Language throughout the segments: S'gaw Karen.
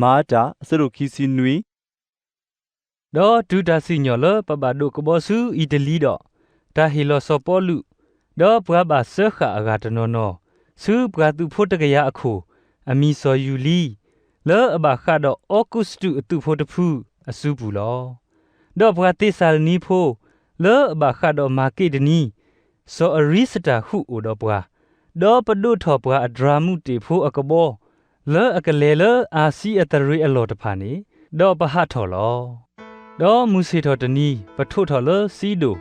မၤအတၢ် အဆၢဒိၣ်ခံဆံနွံ. ဒီးတုၤတၢ်စံၣ်ညီၣ်လၢပဘၣ်ဒိးကဘီဆူအံၣ်တလံဒီး, တၢ်ဟ့ၣ်လီၤစီၤပီလူး, ဒီးပှၤဘၣ်စၢဃာ်အဂၤတနီၤနီၤ, ဆူပှၤသုးဖိတကယၤအခိၣ်, အမံၤစီၤယူၤလံ, လၢအဘၣ်ဃးဒီးအီကူစတူးအသုးဖိတဖုအစုပူၤလီၤ. ဒီးပှၤသ့းစၤလနံဖိ, လၢအဘၣ်ဃးဒီးမၤက့းဒနံ, စီၤအရံစတၢ်ဃုၣ်အိၣ်ဒီးပှၤ, ဒီးပဒိးထီၣ်ပှၤအဒြၤမူးတ့ၢ်ဖိအကဘီ, လၢအကလဲၤလၢအၤစံအသရ့ၤအလီၢ်တဖၣ်န့ၣ်, ဒီးပဟးထီၣ်လီၤ. ဒီးမုၢ်ဆ့ၣ်ထီၣ်တနံၤ ပထိးထီၣ်လၢစံဒိၣ်,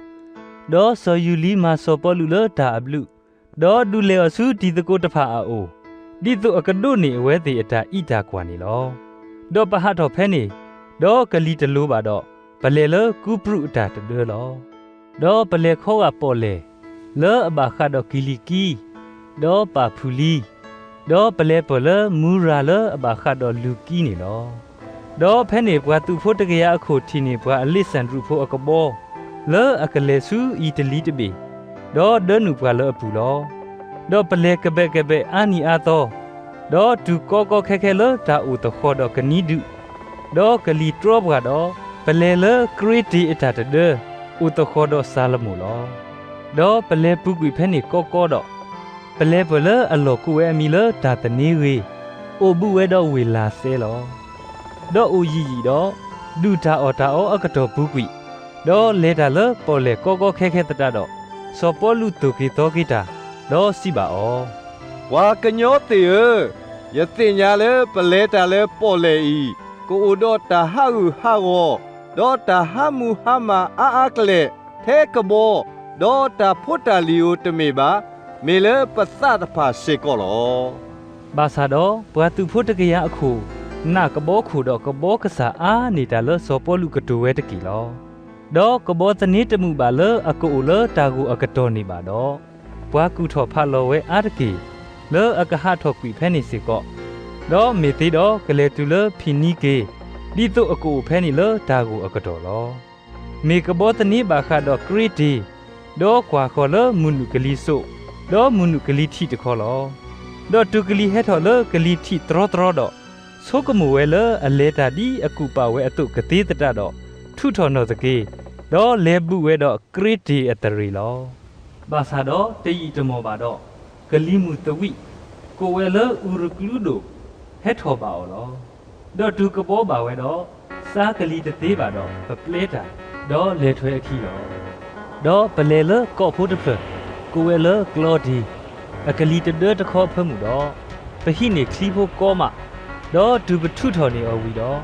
ဒီးစီၤယူၤလံမၤစီၤပီလူးလၢတၢ်အဘျုး, ဒီးဒုးလဲၤအီၤဆူတံၤသကိးတဖၣ်အအိၣ်, ဒ်သိးအကဒိးန့ၢ်အဝဲသ့ၣ်အတၢ်အံးတၢ်ကွၢ်န့ၣ်လီၤ. ဒီးပဟးထီၣ်ဖဲန့ၣ်, ဒီးကလံၤတလိၤဘၣ်ဒီး, ပလဲၤလၢကူပြူးအတၢ်တဒၢလီၤ. ဒီးပလဲၤခီဂာ်ပီၣ်လဲၣ်, လၢအဘၣ်ဃးဒီးကံၤလံၤကံ, ဒီးပၣ်ဖူၤလံ, ဒီးပလဲၤပၢၢ်လၢမူရၤလၢအဘၣ်ဃးဒီးလူၤကံန့ၣ်လီၤ. ဒီးဖဲန့ၣ်ပှၤသုးဖိတကယၤအခိၣ်ထံၣ်န့ၢ်ပှၤအလ့းစၣ်ဒြူးဖိအကဘီ, လၢအကလဲၤဆူအံၣ်တလံတဘ့ၣ်, ဒီးဒၢနုာ်ပှၤလၢအပူၤလီၤ. ဒီးပလဲၤကဘဲးကဘဲးအါနံၤအါသီ, ဒီးတုၤကီကီခဲခဲလၢတၢ်အိၣ်သဃီၤဒီးကနံဒုး, ဒီးကလံၤတြီပှၤဒီး, ပလဲၤလၢကရ့တ့ၤအတၢ်တဒၢ, အိၣ်သဃီၤဒီးစၤလမိၣ်လီၤ. ဒီးပလဲၤပူၤကွံာ်ဖဲန့ၣ်ကီကီဒီး, ပလဲၤပၢၢ်လၢအလီၢ်ကိးဝဲအမံၤလၢတၢ်သန့ၤဂ့ၤ, အိၣ်ဘူးဝဲဒီးဝ့ၢ်လၤစဲလီၤ. ဒီးအိၣ်ယံာ်ယံာ်ဒီး, ဒုၣ်တၢ်အီၣ်တၢ်အီအကတီၢ်ပူၤကွံာ်, ဒီးလဲၤတၢ်လၢပီၣ်လဲၣ်ကီကီခဲခဲသတးဒီး, စီၤပီလူးသိၣ်က့ၤသီက့ၤတၢ်, ဒီးစံးဘၣ်အီၤ, ပှၤကညီသ့ၣ်ဧၢ, ယသ့ၣ်ညါလၢပလဲၤတၢ်လၢပီၣ်လဲၣ်အံၤ, ကအိၣ်ဒီးတၢ်ဟးဂူာ်ဟးဂီၤ, ဒီးတၢ်ဟးမုၢ်ဟါမၢ်အါအါကလဲာ်, ထဲကဘီ, ဒီးတၢ်ဖိတၢ်လံၤဧိၤတမ့ၢ်ဘၣ်, မ့ၢ်လၢပသးတဖၣ်စ့ၢ်ကီးလီၤ. ဘၣ်ဆၣ်ဒီးပှၤသုးဖိတကယၤအခိၣ်, နာ်ကဘီခိၣ်ဒီးကဘီကစၢ်အါန့ၢ်တၢ်လၢစီၤပီလူးကတိၤဝဲတက့ၢ်လီၤ. ဒီးကဘီသန့တမုာ်ဘၣ်လၢအကအိၣ်လၢတၢ်ဂိၢ်အကတီၢ်န့ၣ်ဘၣ်ဒီး, ပှၤကူၣ်ထီၣ်ဖးလီၤဝဲအါတက့ၢ်, လၢအကဟးထီၣ်ကွံာ်ဖဲန့ၣ်စ့ၢ်ကီး, ဒီးမ့ၢ်သ့ဒီးကလဲၤတုၤလၢဖံနံက့ၤ, ဒ်သိးအကအိၣ်ဖဲန့ၣ်လၢတၢ်ဂိၢ်အကတီၢ်လီၤ. မ့ၢ်ကဘီသန့ဘၣ်ဃးဒီးကရ့တ့ၤ, ဒီးကွၢ်ဃီၤလၢမုၢ်နုာ်ကလံၤစိး, ဒီးမုၢ်နုာ်ကလံၤထံးတခီလီၤ. ဒီးတုၤကလံၤဟဲထီၣ်လၢကလံၤထံးတြီတြီဒီး, ဆိကမိၣ်ဝဲလၢအလဲၤတၢ်ဒ်အကူၣ်ပာ်ဝဲအသိးကသ့သတးဒီး, ထုးထီၣ်နီၣ်သက့ၤ, ဒီးလဲၤဘူးဝဲဒီးကရ့တ့ၤအသရ့ၤလီၤ. ဘၣ်ဆၣ်ဒီးတယံာ်တမီၢ်ဘၣ်ဒီး, ကလံၤမုၢ်သဝံး, ကိးဝဲလၢအူရကျူဒိၣ်, ဟဲထီၣ်ဘၣ်အီၤလီၤ. ဒီးတုၤကဘီဘၣ်ဝဲဒီး, စါကလံၤတသ့ဘၣ်ဒီးပပျဲတၢ်, ဒီးလဲၤထွဲအခံလီၤ. ဒီးပလဲၤလၢကီးဖိတဖျၢၣ်, ကိးဝဲလၢကျီဒံၤ, အကလံၤတဒၢတခီအဖၢမုၢ်ဒီး, ပဟံးန့ၢ်ချံဖိကီမး, ဒီးတုၤပထုးထီၣ်န့ၢ်အီၤဝံၤဒီး,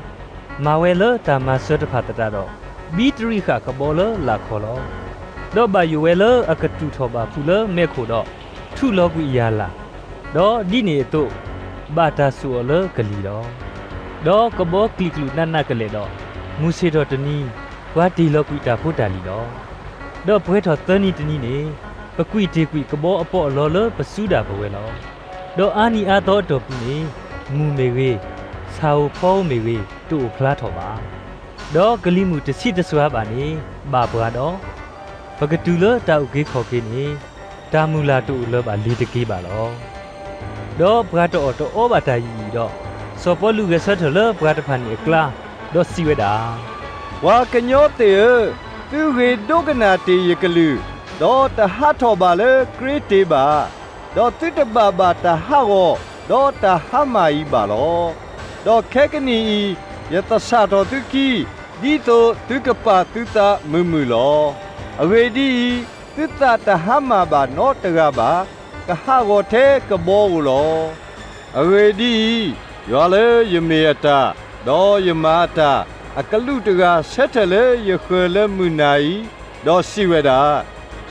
မၤဝဲလၢတၢ်မၤစၢၤတဖၣ်သတးဒီး, ဘံတရံးဃာ်ကဘီလၢလာ်ခီလီၤ. ဒီးဘၣ်ယိၣ်ဝဲလၢအကတူၢ်ထီၣ်ဘၣ်ဖုးလၢမဲးခိၣ်ဒီး, ထူးလီၤကွံာ်ယၢ်လၢ်, ဒီးဒ်န့ၣ်အသိး, ဘၣ်တၢ်စူးအီၤလၢကလံၤလီၤ. ဒီးကဘီကျံၣ်ကျူၣ်နးနးကလဲာ်ဒီး, မုၢ်ဆ့ၣ်ထီၣ်တနံၤ, ပှၤတ့ၢ်လီၤကွံာ်တၢ်ဖိတၢ်လံၤလီၤ. ဒီးပှဲၤထီၣ်သၢနံၤတနံၤန့ၣ်, ပကွံာ်တ့ၢ်ကွံာ်ကဘီအပီးအလီလၢပစုဒၣ်ပဝဲလီၤ. ဒီးအါနံၤအါသီအတီၢ်ပူၤန့ၣ်, မုၢ်မ့ၢ်ဂ့ၤ, ဆၣ်ဧိၤဖီဧိၤမ့ၢ်ဂ့ၤ, တအိၣ်ဖျါထီၣ်ဘၣ်. ဒီးကလံၤမုၢ်တဆံးတစွၤဘၣ်န့ၣ်, ဘၣ်ပှၤဒီး, ပကတုၤလၢတၢ်အုၣ်က့ၤခီၣ်က့ၤန့ၣ်, တၢ်မုၢ်လၢ်တအိၣ်လၢၤဘၣ်လ့ၤတက့ၢ်ဘၣ်လီၤ. ဒီးပှၤတအီၣ်တအီဘၣ်တၢ်ယံာ်ယံာ်ဒီး, စီၤပီလူးဂဲၤဆၢထၢၣ်လၢပှၤတဖၣ်န့ၣ်အကျါ, ဒီးစံးဝဲဒၣ်, ပှၤကညီသ့ၣ်ဧၢ, သုဂ့ၤဒိကနၣ်တ့ၢ်ယကလုၢ်, ဒီးတဟးထီၣ်ဘၣ်လၢကရ့တ့ၤဘၣ်, ဒီးသုတဘၣ်ဘၣ်တၢ်ဟးဂီၤ, ဒီးတၢ်ဟါမၢ်အံၤဘၣ်လီၤ. ဒီးခဲကနံၣ်အံၤ, ယသဆၣ်ထီၣ်သုခံ, ဒ်သိးသုကပာ်သုသးမုာ်မုာ်လီၤ. အဂ့ၢ်ဒ်အံၤ, သုသးတဟါမၢ်ဘၣ်နီတဂၤဘၣ်, ကဟးဂီၤထဲကဘီဧိၤလီၤ. အဂ့ၢ်ဒ်အံၤ, ယွၤလၢယမ့ၢ်အတၢ်, ဒီးယမၤအတၢ်, အကလူးတဂၤဆၢထၢၣ်လၢယဃၢၤလၢမုၢ်နၤအံၤ, ဒီးစံးဝဲဒၣ်,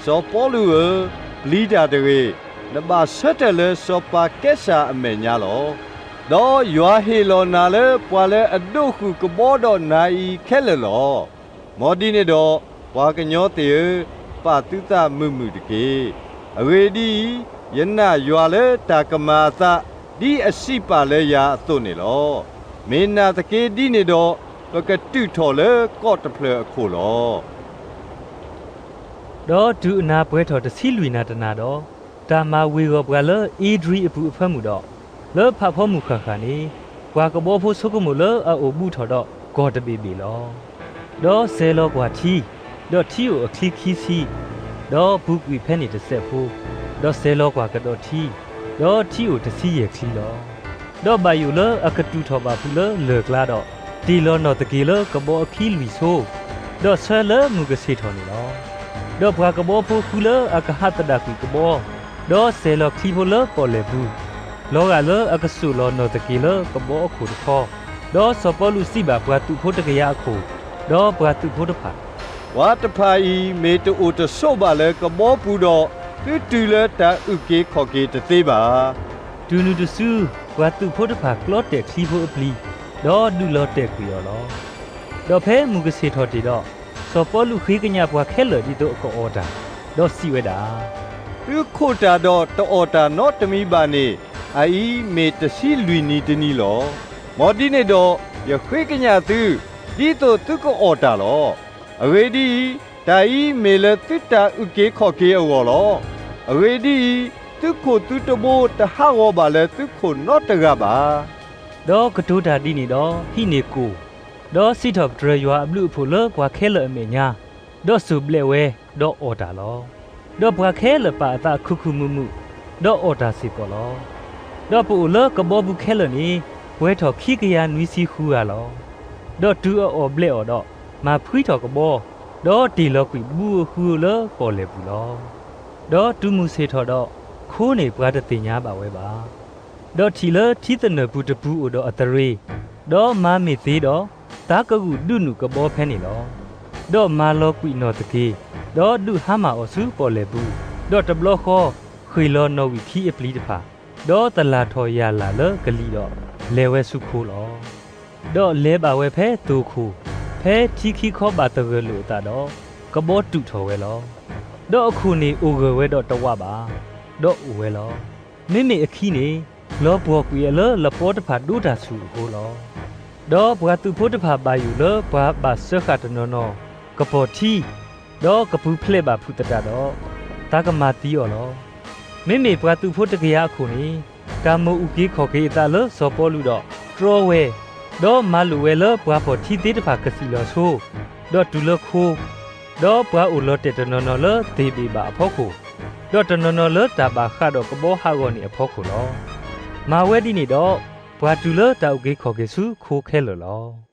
စီၤပီလူးဧၢ, ပျံၤတၢ်တဂ့ၤ, နဘၣ်ဆၢထၢၣ်လၢစီၤပၤကဲစၢ်အမဲာ်ညါလီၤ. ဒီးယွၤဟ့ၣ်လီၤနၤလၢပှၤလၢအဒိးဃုာ်ကဘီဒီးနၤအံၤခဲလၢာ်လီၤ. မ်ဒ်န့ၣ်ဒီး, ပှၤကညီသ့ၣ်ဧၢ, ပာ်သုသးမုာ်မုာ်တက့ၢ်. အဂ့ၢ်ဒ်အံၤ, ယနာ်ယွၤလၢတၢ်ကမၤအသး, ဒ်အစံးပာ်လၢယၤအသိးန့ၣ်လီၤ. မ့ၢ်နာ်သက့ဒ်န့ၣ်ဒီး, ပကတုာ်ထီၣ်လၢကီးတဖျၢၣ်အခိၣ်လီၤ. ဒီးတုၤအနၤပှဲၤထီၣ်တဆံလွံၢ်နၤတနၤဒီး, တၢ်မၤဝ့ၤဂီၤပှၤလၢအ့ဒြံအပူၤအဖၢမုၢ်ဒီး, လၢဖးဖီမုၢ်ဃၣ်ဃၣ်န့ၣ်, ပှၤကဘီဖိဆိကမိၣ်လၢအအိၣ်ဘူးထီၣ်ဒီးကီၢ်တဘ့ၣ်ဘ့ၣ်လီၤ. ဒီးစဲၤလီၤကွၢ်ထံ, ဒီးထံအိၣ်အချံခံဆံ, ဒီးပူၤကွံာ်ဖဲန့ၣ်တစဲးဖိ, ဒီးစဲၤလီၤကွၢ်ကဒီးထံ, ဒီးထံအိၣ်တဆံယဲၢ်ချံလီၤ. ဒီးဘၣ်ယိၣ်လၢအကတူၢ်ထီၣ်ဘၣ်ဖုးလၢလၢၢ်ကျါဒီး, တ့ၢ်လီၤနီၣ်သက့ၤလၢကဘီအခံလွံၢ်ဆိ, ဒီးဆၢလၢမုၢ်ကဆ့ၣ်ထီၣ်န့ၣ်လီၤ. ဒီးပှၤကဘီဖိဃုလၢအကဟးသဒၣ်ကွံာ်ကဘီ, ဒီးစဲၤလီၤချံဖိလၢပီၣ်လဲၣ်ပူၤ, လီၤဂာ်လၢအကစိာ်လီၤနီၣ်သက့ၤလၢကဘီအခိၣ်တခီ, ဒီးစီၤပီလူးစံးဘၣ်ပှၤသုးဖိတကယၤအခိၣ်, ဒီးပှၤသုးဖိတဖၣ်, ပှၤတဖၣ်အံၤမ့ၢ်တအိၣ်တဆိးဘၣ်လၢကဘီပူၤဒီး, သုတုၤလၢတၢ်အုၣ်က့ၤခီၣ်က့ၤတသ့ဘၣ်. တုၤနုၤတစု, ပှၤသုးဖိတဖၣ်ကျီတဲာ်ချံဖိအပျံၤ, ဒီးဒုးလီၤတဲာ်ကွံာ်အီၤလီၤ. ဒီးဖဲမုၢ်ကဆ့ၣ်ထီၣ်တ့ၢ်ဒီး, စီၤပီလူးဃ့ကညးပှၤခဲလၢာ်ဒ်သိးအကအီၣ်တၢ်, ဒီးစံးဝဲဒၣ်, သုခိးတၢ်ဒီးတအီၣ်တၢ်နီတမံၤဘၣ်န့ၣ်, အအံၤမ့ၢ်တဆံလွံၢ်နံၤတနံၤလီၤ. မ်ဒ်န့ၣ်ဒီးယဃ့ကညးသု, ဒ်သိးသုကအီၣ်တၢ်လီၤ. အဂ့ၢ်ဒ်အံၤ, တၢ်အံၤမ့ၢ်လၢသုတၢ်အုၣ်က့ၤခီၣ်က့ၤအဂီၢ်လီၤ. အဂ့ၢ်ဒ်အံၤ, သုခိၣ်သုတဘိတဟးဂီၤဘၣ်လၢသုခိၣ်နီတဂၤဘၣ်. ဒီးကတိၤတၢ်ဒ်န့ၣ်ဒီးဟံးန့ၢ်ကိၢ်, ဒီးစံးထီၣ်ပတြၢၤယွၤအဘျုးအဖှိၣ်လၢပှၤခဲလၢာ်အမဲာ်ညါ, ဒီးစိာ်ဘျဲးဝဲ, ဒီးအီၣ်တၢ်လီၤ. ဒီးပှၤခဲလၢာ်ပာ်အသးခုၣ်ခုၣ်မုာ်မုာ်, ဒီးအီၣ်တၢ်စ့ၢ်ကီးလီၤ. ဒီးပအိၣ်လၢကဘီပူၤခဲလၢာ်န့ၣ်, ပှဲၤထီၣ်ခံကယၤနွံဆံဃုဂၤလီၤ. ဒီးတုၤအအီၣ်ဘျဲးအီၣ်ဒီး, မၤဖှံထီၣ်ကဘီ, ဒီးတ့ၢ်လီၤကွံာ်ဘူးအဃုဧိၤလၢပီၣ်လဲၣ်ပူၤလီၤ. ဒီးတုၤမုၢ်ဆ့ၣ်ထီၣ်ဒီး, ခိန့ၣ်ပှၤတသ့ၣ်ညါဘၣ်ဝဲဘၣ်. ဒီးထံၣ်လၢထံသနၢၣ်ပူၤတပူၤအိၣ်ဒီးအသရ့ၤ, ဒီးမၤမ့ၢ်သ့ဒီး, သးကဂုာ်ဒုးနုာ်ကဘီဖဲန့ၣ်လီၤ. ဒီးမၤလီၤကွံာ်နီၣ်သက့ၤ, ဒီးဒုးဟါမၢ်အီၤဆူပီၣ်လဲၣ်ပူၤ, ဒီးတဘျီဃီ, ဃ့ၢ်လီၤနီၣ်ဝံာ်ခံအပျံၤတဖၣ်, ဒီးသလၣ်ထီၣ်ယၢ်လၢ်လၢကလံၤဒီး, လဲၤဝဲဆူခိလီၤ. ဒီးလဲၤဘၣ်ဝဲဖဲသိၣ်ခိၣ်, ဖဲထံခံခီဘၣ်သဂၢၢ်လိာ်အသးဒီး, ကဘီတူာ်ထီၣ်ဝဲလီၤ. ဒီးအခိၣ်န့ၣ်အိၣ်ဂၢၢ်ဝဲဒီးတဝးဘၣ်, ဒီးအိၣ်ဝဲလီၤ. မ့မ့ၢ်အခံန့ၣ်, လီၤပှီၢ်ကွံာ်အလၢလပီတဖၣ်ဒိတၢ်ဆူၣ်အဃိလီၤ. ဒီးပှၤသုးဖိတဖၣ်ဘၣ်ယိၣ်လၢပှၤဘၣ်စၢဃာ်တနီၤနီၤ, ကပီၤထံ, ဒီးကပူၤဖျဲးဘၣ်ဖုးသတးဒီး, သးကမၤသံအီၤလီၤ. မ့မ့ၢ်ပှၤသုးဖိတကယၤအခိၣ်န့ၣ်, တၢ်မိၣ်အုၣ်က့ၤခီၣ်က့ၤအသးလၢစီၤပီလူးဒီး, တြီဝဲ, ဒီးမၤလိာ်ဝဲလၢပှၤဖီၣ်ထံသ့တဖၣ်ကသံၣ်လီၤဆိ, ဒီးတုၤလၢခိ, ဒီးပှၤအိၣ်လီၤတဲာ်တနီၤနီၤလၢသ့ၣ်ဘ့ၣ်ဘၣ်အဖီခိၣ်, ဒီးတနီၤနီၤလၢတၢ်ဘၣ်ဃးဒီးကဘီဟးဂီၤန့ၣ်အဖီခိၣ်လီၤ. မၤဝဲဒ်န့ၣ်ဒီး, ပှၤတုၤလၢတၢ်အုၣ်က့ၤခီၣ်က့ၤဆူခိခဲလၢာ်လီၤ.